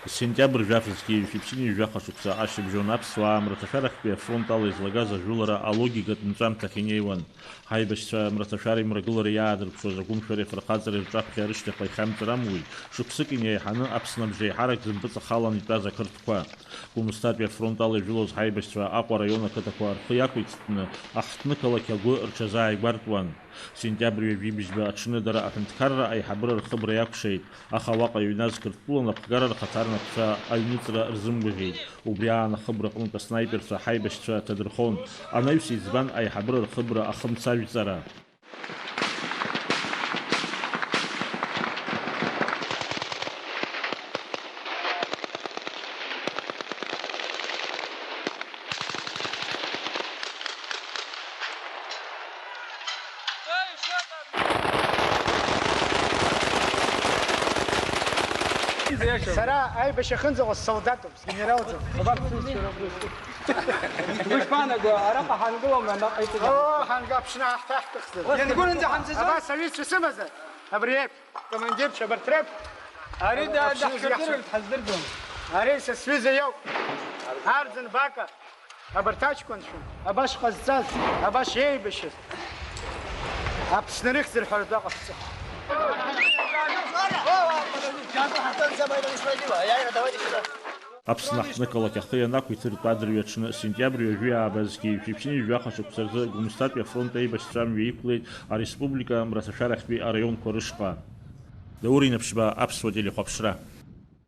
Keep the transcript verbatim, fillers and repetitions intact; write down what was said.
Сентиабр жәаф зқьи жәшәи ԥшьынҩажәи жәаха шықәса ашьыбжьон аԥсуаа мраҭашәарахьтәи афронт ала излагаз ажәылара алогикатә нҵәамҭахь инеиуан. Ҳаибашьцәа мраҭашәара имрагылара иаадырԥшуаз агәымшәареи афырхаҵареи рҿаԥхьа рышьҭахьҟа ихьамҵыр амуит, шықәсык инеиҳаны Аԥсны абжеиҳарак зымпыҵахалан итәаз ақырҭқәа. Гәымсҭатәи афронт ала ижәылоз ҳаибашьцәа Аҟәа араион ақыҭақәа рхы иақәиҵтәны, аҳҭнықалақь агәы рҽазааигәартәуан. Сентиабр ҩажәи быжьба аҽны дара аҳәынҭқарра аиҳабыра рхыбра иакәшеит, аха уаҟа иҩназ Қырҭтәыла напхгара рхаҭарнакцәа аҩныҵра рзымгәаӷьит. Убри аан ахыбра аҟнытә аснаиперцәа ҳаибашьцәа ҭадырхон. Анаҩс избан аиҳабыра рхыбра ахымцажәҵара? Сара аибашьра ахьынӡаҟоу ссолдатуп, сгенералӡам. Абар сҩызцәа рыблызкуп. Уи шԥаанаго, араҟа ҳангылома, наҟ иҵегьы? Оо, ҳанга, Аԥсны ҳаҳҭаҳтәыхзар. Иангәырҩанӡа ҳамцаӡои? Абас аҩызцәа сымазар, абри еиԥш, командирцәа абарҭ реиԥш. Ари да-, Аԥсны даҳшәырдырыртә ҳаздырӡом. Ари са сҩыза иоуп. Арӡын Бака. Абарҭ аҷкәынцәа, абас ҟазҵаз, абас еибашьыз, Аԥсны рыхьӡ рҳәара дәаҟаҳҵа. Аԥсны аҳҭнықалақь ахы ианақәиҭыртә адырҩаҽны, сентиабр ҩажәи ааба зқьи жәшәи ԥшьынҩажәи жәаха шықәса рзы Гәымсҭатәи афронт аибашьцәа амҩа иқәлеит ареспублика мраҭашәарахьтәи араионқәа рышҟа. Даур Инаԥшьба, Аԥсуа телехәаԥшра.